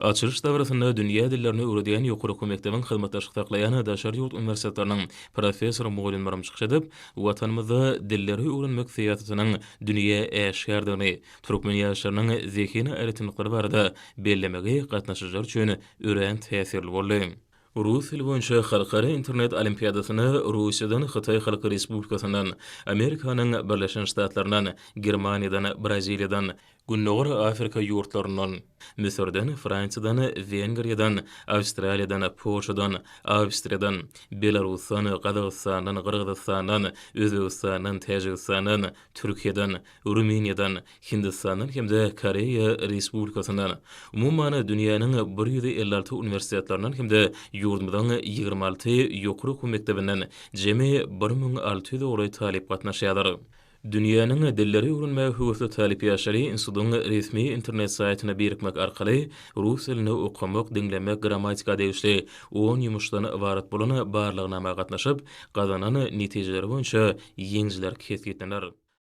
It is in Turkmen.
Açylyş dabarasynda dünýä dillerini öwredýän ýokary okuw mekdebiň hyzmatdaşlyk saklaýan daşary ýurt uniwersitetleriniň professor-mugallymlaram çykyş edip, Watanymyzda dilleri öwrenmek syýasatynyň dünýä äşgärdigini, türkmen ýaşlarynyň zehin aýratynlyklary barada bellemegi gatnaşyjylar üçin örän täsirli boldy. Rus dili boýunça halkara internet olimpiadasyna Russiýadan, Hytaý Halk Respublikasyndan, Amerikanyň Birleşen Ştatlaryndan, Germaniýadan, Braziliýadan, Gündogar Afrika ýurtlaryndan, Müsürden, Fransiýadan, Wengriýadan, Awstraliýadan, Polşadan, Awstriýadan, Belarusdan, Gazagystandan, Gyrgyzystandan, Özbegistandan, Täjigistandan, Türkiýeden, Rumyniýadan, Hindistandan hem-de Koreýa Respublikasyndan, umuman, dünýäniň 156 uniwersitetlerinden hem-de ýurdumyzyň 26 ýokary okuw mekdebinden jemi 1600 golaý talyp gatnaşýarlar. Dünýäniň dilleri öwrenmäge höwesli talyp ýaşlary institutyň resmi internet saýtyna birikmek arkaly rus dilinde okamak, diňlemek, grammatika degişli on ýumuşdan ybarat bolan barlagnama gatnaşyp, gazanan netijeleri boýunça ýeňijiler kesgitlener.